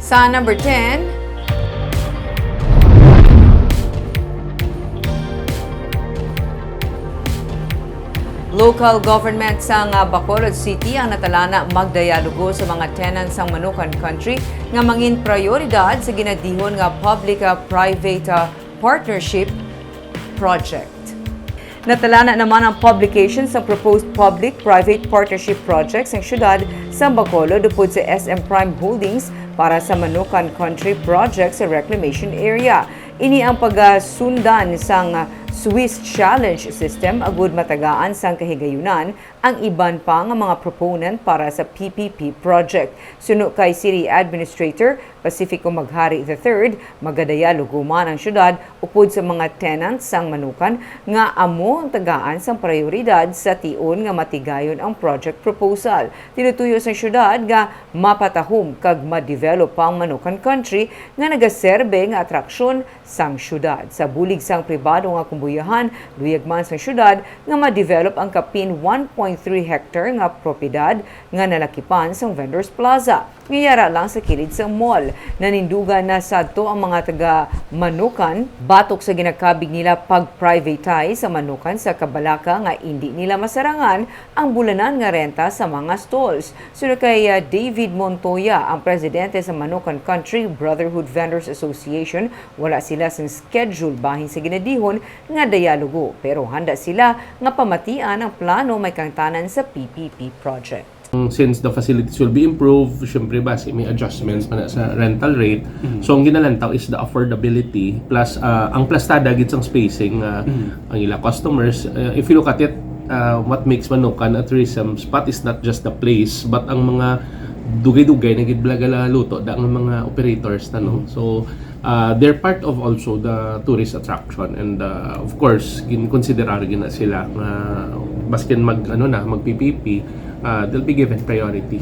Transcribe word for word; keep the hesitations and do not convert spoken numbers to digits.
Sa number ten, local government sang, ah, Bacolod City ang natalana magdayalogo sa mga tenants sang Manukan Country nga mangin prioridad sa ginadihon nga public, ah, private, ah, partnership project. Natalana naman ang publication sa proposed public-private partnership project sang siyudad sa Bacolod upod sa S M Prime Holdings para sa Manukan Country Project sa Reclamation Area. Ini ang pagasundan sang Swiss Challenge System agud matagaan sang kahigayunan ang iban pa nga mga proponent para sa P P P project. Suno kay City Administrator Pacifico Maghari the third, magadayalogo man ang siyudad upod sa mga tenants sang Manukan nga amo ang tagaan sang prayoridad sa tion nga matigayon ang project proposal. Tinutuyo sang siyudad nga mapatahom kag ma-develop ang Manukan Country nga nagaserbe nga atraksyon sang siyudad. Sa bulig sang pribado nga kumbuyahan, luyag man sang siyudad nga ma-develop ang kapin one point three hectare nga propiedad nga nalakipan sang Vendors Plaza nga yara lang sa kilid sang mall. Nanindugan na sadto ang mga taga Manukan batok sa ginakabig nila pag-privatize sa Manukan sa kabalaka nga indi nila masarangan ang bulanan nga renta sa mga stalls. Suno kay, ah, David Montoya, ang presidente sa Manukan Country Brotherhood Vendors Association, wala sila sing schedule bahin sa ginadihon nga dialogo, pero handa sila nga pamatian ang plano may kaangtanan sa P P P project. Since the facilities will be improved, syempre ba, si may adjustments pa na sa rental rate. So, ang ginalantaw is the affordability plus, ah, ang plastada gid sang spacing nga ang ila customers. Uh, if you look at it, uh, what makes Manukan a tourism spot is not just the place, but ang mga dugay-dugay na gid bala galaluto da ang mga operators na, no? So, uh, they're part of also the tourist attraction, and, uh, of course, ginkonsiderar gid na sila nga baskin mag, ano na, mag P P P, uh, they'll be given priority.